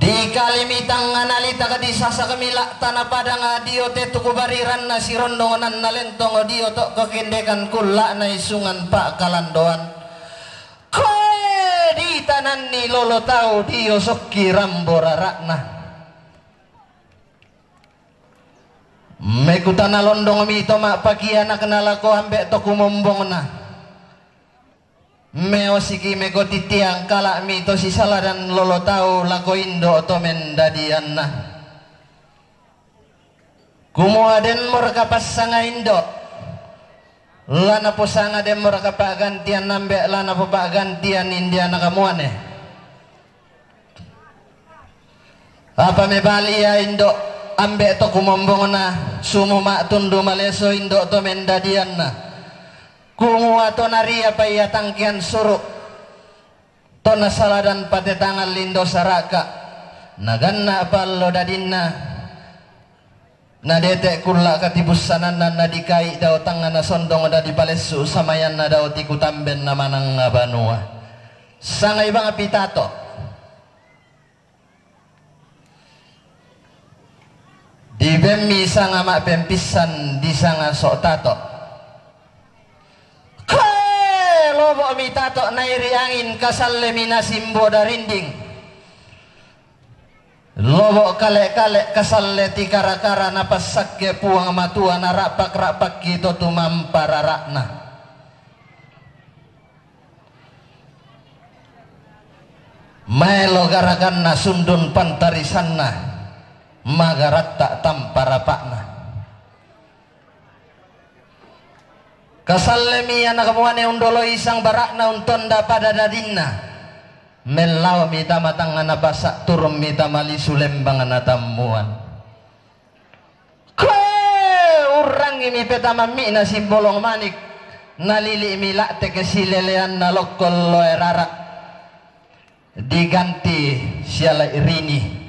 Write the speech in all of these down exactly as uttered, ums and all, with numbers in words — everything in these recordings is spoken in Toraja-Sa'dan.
Di kalimitang nganalita ka di sasak mila tana padang dio te tuku bariran na sirondong nan nalentong dio to kekendekan kulla na isungan pa kalandoan. Koe di tanan ni lolo tau dio sokki rambo rarakna. Mekutana londong mi to ma pakianak na lako ambek to kumombong na. Meosiki meko titiang kalak mi to sisaladan lolo tau lako indo to mendadianna. Kumua den morka passanga indo. Lana posanga den morka pagantian ambek lana po pagantian india nakamuane. Apa mebali ya indo ambek to kumombongna sumu mak tundu maleso indo to mendadianna. Kumua to naria paia tangkian suruk. To nasaladan patetangan lindo saraka. Naganna pallo dadinna. Nadete kulla katibussananna nadikai dao tangana sondong dadi palessu samayanna dao tikutamben na manang banua. Sangai bang pitato. Dibemmi sanga ma'pempissan di sanga sok tato. Koe lobo' mi tato' nairi angin, kasalle mi nasimbo darinding. Lobo' kale-kale kasalle tikara-kara napassakke Puang Matua nara'pak-ra'pakki to tumampa rara'na. Maelo garaganna sundun pantarisanna, magaratta tampa rapa'na. Kasallemi anak muane undoloi sang bara'na untonda pada dadinna. Mellaomi tama tangngana pasa' turummi tama lisu lembang natammuan. Koe urrangngimi petamammi'na simbolong manik, nalili'mi la'teke sileleanna lokkon loe rara', diganti siala irini.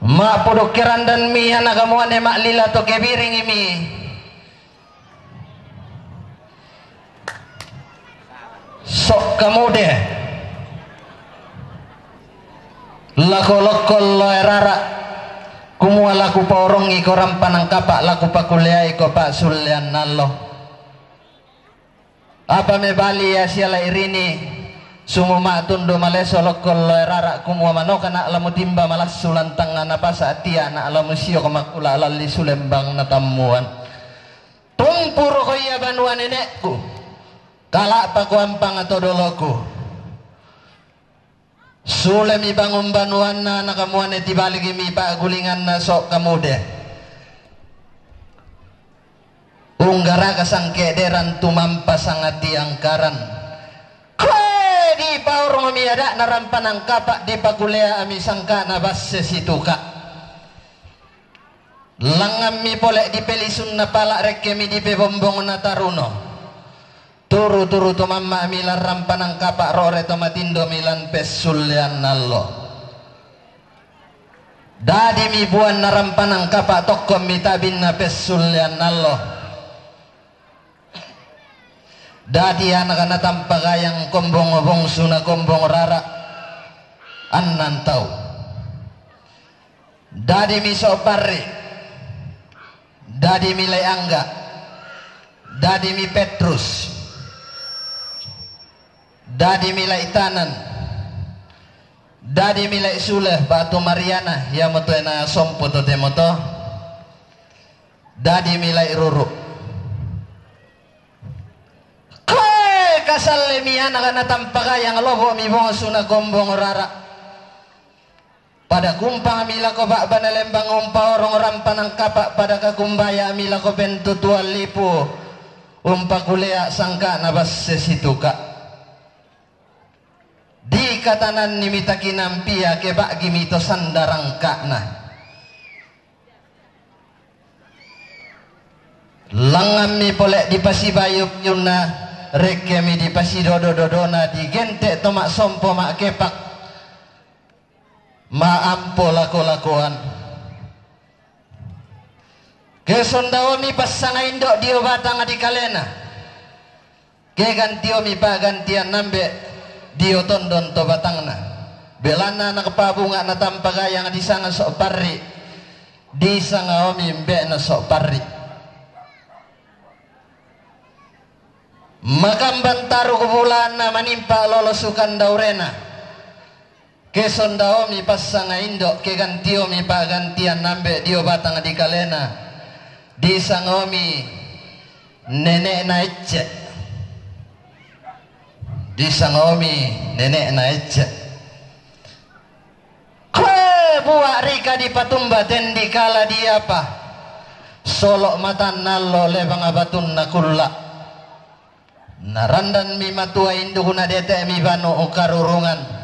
Ma'podokkerandanmi anaka muane ma'lila to kebiringimi. Sok kamude lako lokkon loe rara', kumua laku paorongngi korang panangkapa' laku pakuleai ko pa'sullean allo. Apa mebali ya siala irini, sumu ma'tundu maleso lokkon loe rara', kumua manokana' lamutimba malassu lantangngana pasa' tiana' lamusio ko makula lalli sulembang natammuan. Tumpuroko iya banua nene'ku, kala'pako ampang to doloku. Sulemi bangun banuanna anaka muane tibaligimi pa'gulinganna sok kamude. Unggaraka sangke'deran tumampa sangatiangkaran. Koe dipaorongmi ada'na rampanan kapa' dipakulea ami sangka'na basse situka'. Langngammi pole dipelisunna pala' rekkemi dipebombongna taruno. Turu-turu to mamma'mi lan rampanan kapa' ro're to matindomi lan pessullean allo. Dadimi buanna rampanan kapa' tokkommi tabinna pessullean allo. Dadi anaka natampa gayang kombong bongsuna kombong rara' annan tau. Dadimi so' parri', dadimi lai' angga', dadimi Petrus, dadimi lai' tanan, dadimi lai' sule batu Mariana, iamoto ena sompo to temoto, dadimi lai' ruru'. Koe kasallemi anaka natampa gayang lobo'mi bongsuna kombong rara'. Pada kumpangmi lako ba'bana lembang umpaorong rampanan kapa', pada kakumbaya'mi lako pentutuan lipu umpakulea sangka'na basse situka'. Dikatanannimi takinampia ke ba'gimi to sanda rangka'na. Langngammi pole dipasibayu-bayunna, rekkemi dipasidodo-dodona, digente' to ma'sompo ma'kepak. Ma'ampo lako-lakoan. Kesondaomi passanga indo' dio batang dikalena. Keganti omi pagantian nambe dio tondon to batangna. Belanna nakapabunga na tampagayang disanga so parri, disanga omi mbe'na so parri. Makamban taru kubulanna manimpa lolo sukan daurena. Kesonda omi passanga indo, keganti omi pagantian nambe dio batang dikalena. Disanga omi nene'na Ecce. Disanga omi nene'na Ecce. Koe bua rika dipatumba ten dikala diapa. Solo matanna allo lebang batunna kulla. Narandanmi matua induk nadete'mi banu karurungan.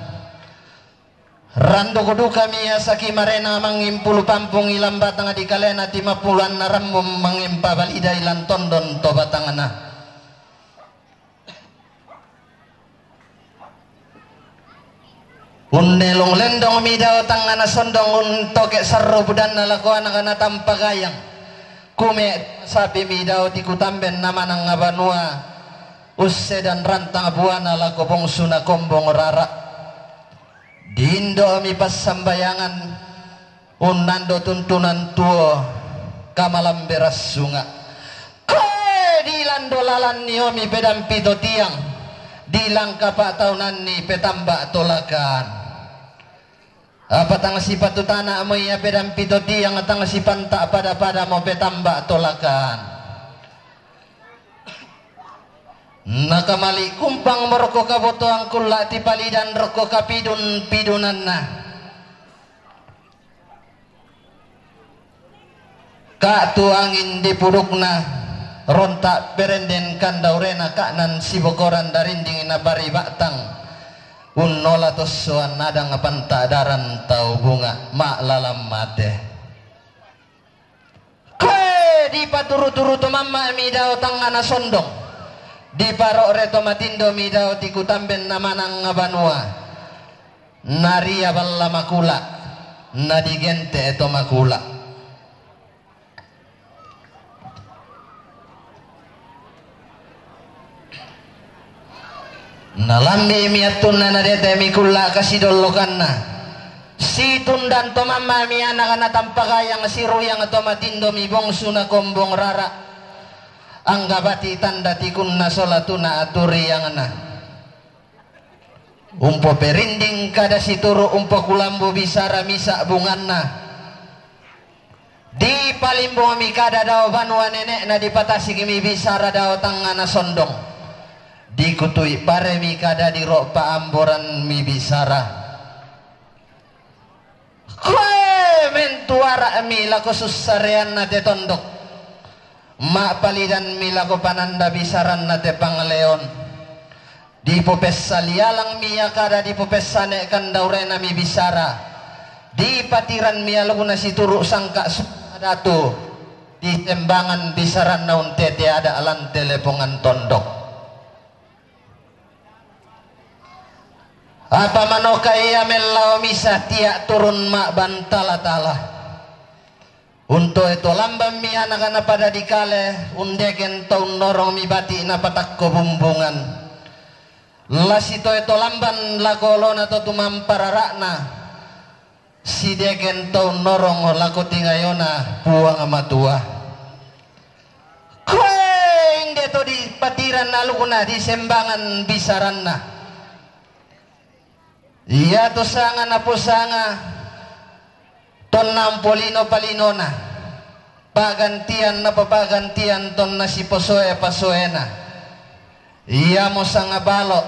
Randuk dukami asaki marena mangimpulu pampung ilan batang dikalena timapulanna rammu mangimpabalida ilan tondon to batangna. Unnelong lendong mi dao tangngana sondong untoke sarro budanna lako anakna tampagayang. Kume sapi mi dao tikutamben namanang banua. Ussedan rantang buana lako bongsuna kombong rara. Diindo mi passambayangan. Unnando tuntunan tuo kamalambe rassunga. Koe dilando lalanni omi pedampi to tiang, dilangka pa'taunanni petamba tolakan. Apa tang sipatu tana mo ia pedampi to tiang, tang sipanta pada-pada mo petamba tolakan. Nakamali kumpang mo rokko kabotoang kulla tipalidan rokko kapidun-pidunanna. Ka tu angin dipudukna, ronta perenden kandaurena ka'nan sibokoran darinding naparibattang. Unnola tossoan nadang pantadaran tau bunga ma'lalan mate. Koe dipaturu-turu to mamma mi dao tangngana sondong. Diparo're to matindo mi dao tikutamben namanang banua. Naria balla makula, nadigente to makula. Nalambi mi attunna nadete mi kulla kasidollokanna. Situndan to mamma mi anakna tampagayang siruyang to matindo mi bongsuna kombong rara. Anggabati tanda tikunna solatuna aturiangna. Umpoperinding kada situru umpokulambu bisara misa bunganna. Dipalimbung mi kada dao banua nene'na dipatasik mi bisara dao tangngana sondong. Dikutui pare mi kada diro paamboran mi bisara. Koe mentuara mi lako sussareanna te tondok. Ma'palidan mi lako pananda bisaranna te pangleon. Dipopessalialang mi ia kada dipopessane kandaurena mi bisara. Dipatiran mi alukna situru sangka su-, datu. Ditembangan bisaranna untete ada lan telepongan tondok. Apa manoka ia mellao misa tia turun ma'bantala-tala. Untoe to lamban mi anakna pada dikale, undeken to unnorong mi bati napatakko bumbungan. Lasitoe to lamban lako olona to tumamparara'na, sideken to unnorong lako tingayona Puang Matua. Koe inde to dipatiran alukna disembangan bisaranna. Ia to sanga naposanga tonna mpolino-palinona, pagantian napopagantian tonna siposoe-pasoena. Iamo sanga balo,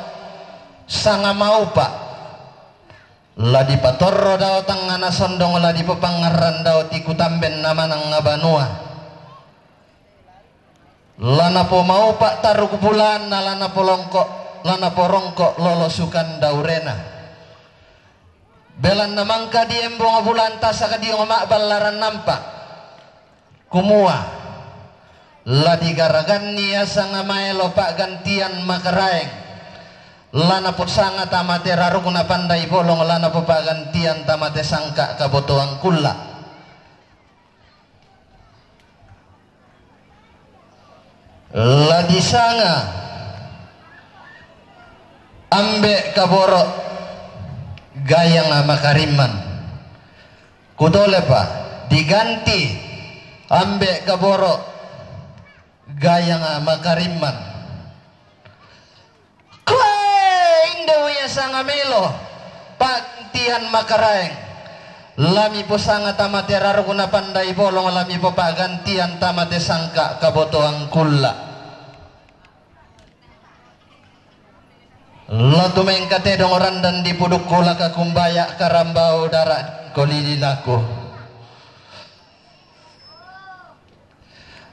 sanga maupa. La dipatorro dao tangngana sondong la dipopangngarran dao tikutamben namanang banua. La napomaupa taruk bulanna la napolongko, la naporongko lolosukan daurena. Belanna mangka diembong bulan tasak dio ma'ballaran nampa. Kumua, la digaraganni asang maelo pa'gantian makaraeng. La naposanga tama te rarukna pandai bolong, la napopagantian tama te sangka kabotoang kulla. La disanga Ambe' kaboro' gayang makarimman. Kutolepa diganti ambe' kaboro' gayang makarimman. Koe inde uya sanga melo pa'gantian makaraeng. Lami posanga tama te rarukna pandai bolong, lami popa'gantian tama te sangka' kabotoang kulla'. Lo tumengka tedong randan dipudukku, la kakumbaya' karambau dara' kolililaku.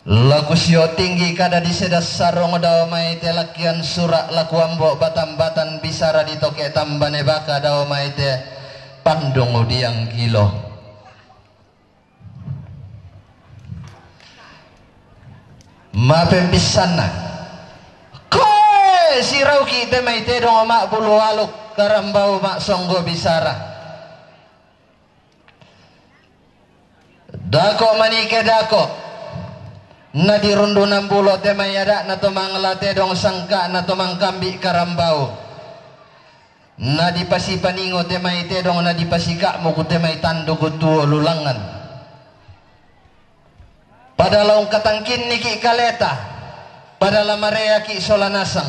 La kusio tinggi kada' di sedas sarong dao mai te lakkian sura', la kuambo' batan-batan bisara di toke' tambane baka dao mai te pandung udiang gilo. Ma'pembissanna. Koe sirauki' te mai tedong ma'bulu aluk karambau ma'songgo bisara. Dako' manike dako'. Na dirundunan bulo te mai ada'na to mangla tedong sangka'na to mangkambi' karambau. Na dipasipaningo te mai tedong, na dipasika'mu ku te mai tanduk tuo lulangngan. Pada la ungkatangkinniki' kaleta, pada la mareaki' sola nasang.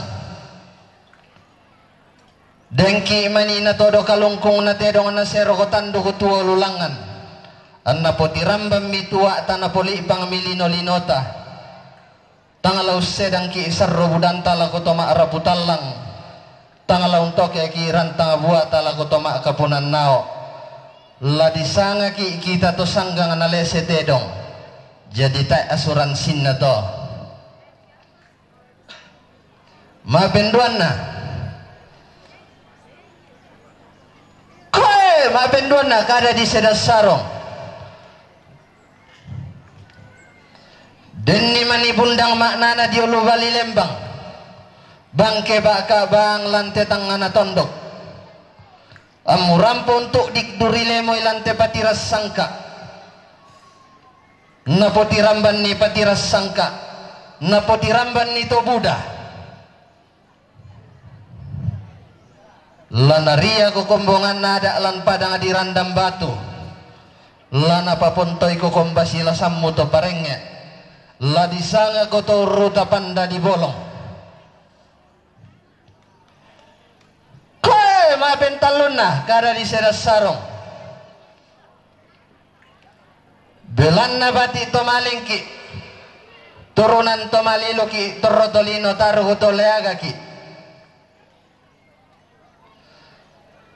Dengki' mani' natodo kalungkung na tedong nasero ko tanduk tuo lulangngan. Anna potirambanmi tua'ta, napoli'pangmi lino-linota. Tang la ussedangki' sarro budanta lako to ma'rapu tallang, tang la untokeki' rantang buata lako to ma'kapunan nao'. La disangaki' kita to sanggang nalese tedong, jadi tae' asuransinna to. Ma'penduanna. Koe ma'penduanna kada' di sedas sarong. Denni mani bundang ma'nana dio lu bali lembang, bangke ba'ka bang lan te tangngana tondok. Ammurampo untu' dikduri lemoi lan te patiras sangka'. Napotirambanni patiras sangka', napotirambanni to buda. La nariako kombonganna ada' lan padang di randang batu. La napapontoi kokombasi lasammu to parengnge'. La disangako to urruta panda di bolong. Koe ma'pentallunna kada' di sedas sarong. Belanna bati' to malingki', turunan to maliluki', torro tolino taruhu to leagaki'.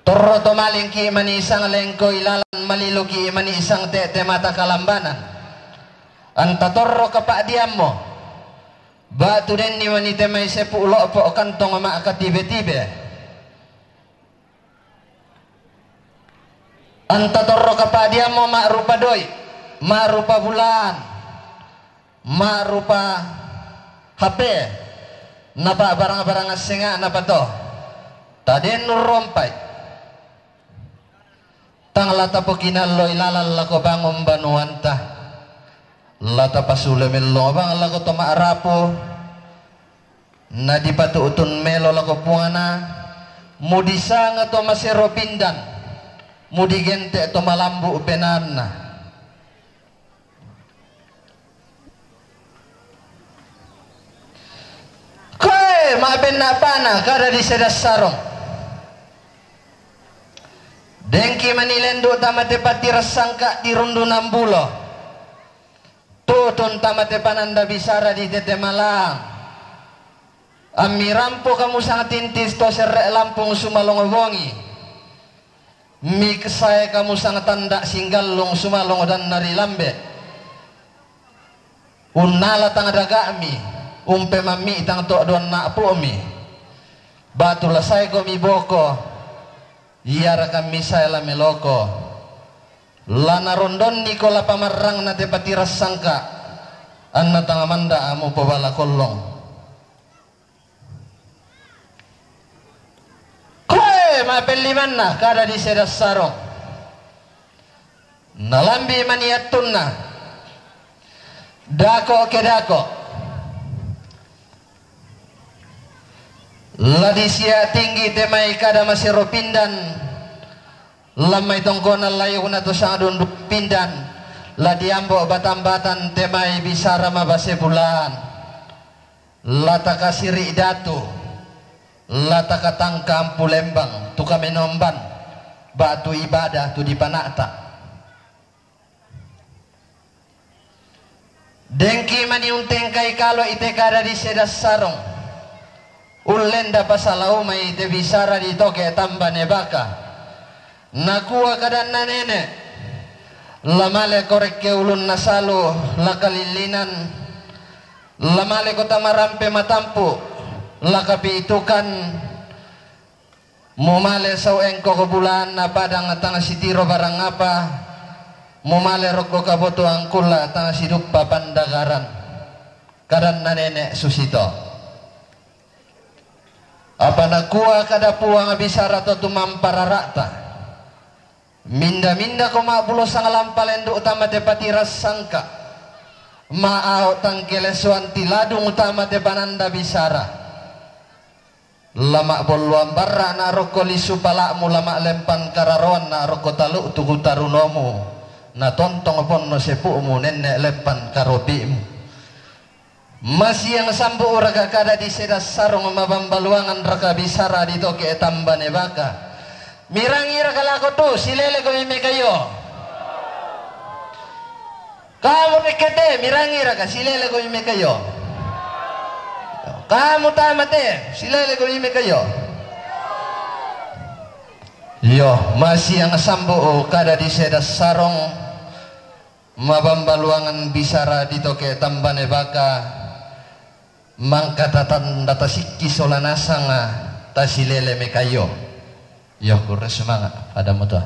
Torro to malingki' mani' isang lengko ilalan, maliluki' mani' isang te'te mata kalambanan. Anta torro kapa'diammo. Ba'tu denni mani' te mai sepu' lo'po' kantong ma'katibe-tibe. Anta torro kapa'diammo ma'rupa doi', ma'rupa bulaan, ma'rupa H P, napa barang-barang assenga'na pato. Taden nurrompai. Tang la tapokinalloi lalan lako bangun banuanta. La tapasule mellong bang lako to ma'rapu. Na dipatu'tun melo lako Puangna, mudisanga to masero pindan, mudigente' to malambu' penaanna. Koe ma'penna pana kada' di sedas sarong. Dengki mani' lendu' tama te patiras sangka' di rundunan bulo. Tutun tama te pananda bisara di tete malang. Ammirampo kamu sang tintis to serre' lampung sumalong bongi. Miksae kamu sang tanda' singgallung sumalong danna ri lambe'. Unnala tang daga'mi, umpemammi tang to' duanna pu'mi. Batu lasae komi boko. Iaraka misae la meloko. La narondonniko la pamarrangna te patiras sangka', anna tang manda'a mupobala kollong. Koe ma'pellimanna kada' di sedas sarong. Nalambi' mani' attunna. Dako' ke dako'. La di Siatinggi te mai kada masero pindan, la mai tongkonan la iuna to sanga dundu pindan, la di Ambo Batambatan te mai bisara mabase bulan, la takasiri datu, la takatangka ampu lembang, tu kamenomban, batu ibadah tu dipanata. Dengki mani untengkai kalo ite kada di Sedas Sarong. Ullenda pasalau mai ite bisara di toke tamba nebaka. Nakua kadanna nene. Lamale korek ke ulun nasalu, la kalilinan. Lamale kota marampe matampu, la kapiitukan. Mumale sau engko ko bulan na padang tang sitiro barang apa, mumale rokko kaboto angkulla tang siduppa pandagaran. Kadanna nene susito. Apa nakua kada puang bisara to tumampararata. Minda-minda ko ma'bulo sanglampa lendu tama te patirassangka. Ma'ao tangkelesuan tiladung tama te pananda bisara. Lama bolluan barra na rokko lisu pala'mu, lama lempan kararoan na rokko talu tuku tarunomu, na tontong ponno sepu'mu nenne lempan karopi'mu. Masiang sambu uraka kada di Sedas Sarong mabambaluangan raka bisara di toke tamba nebaka. Mirangi raka lako tu, silele ko mimekayo. Kamu rekete, mirangi raka, silele ko mimekayo. Kamu tamate, silele ko mimekayo. Yo, masiang sambu kada di Sedas Sarong, mabambaluangan bisara di toke tamba nebaka, mangkatatan data sikki sola nasanga tasilele mekayo. Yo, kurre semangat, pada mutua.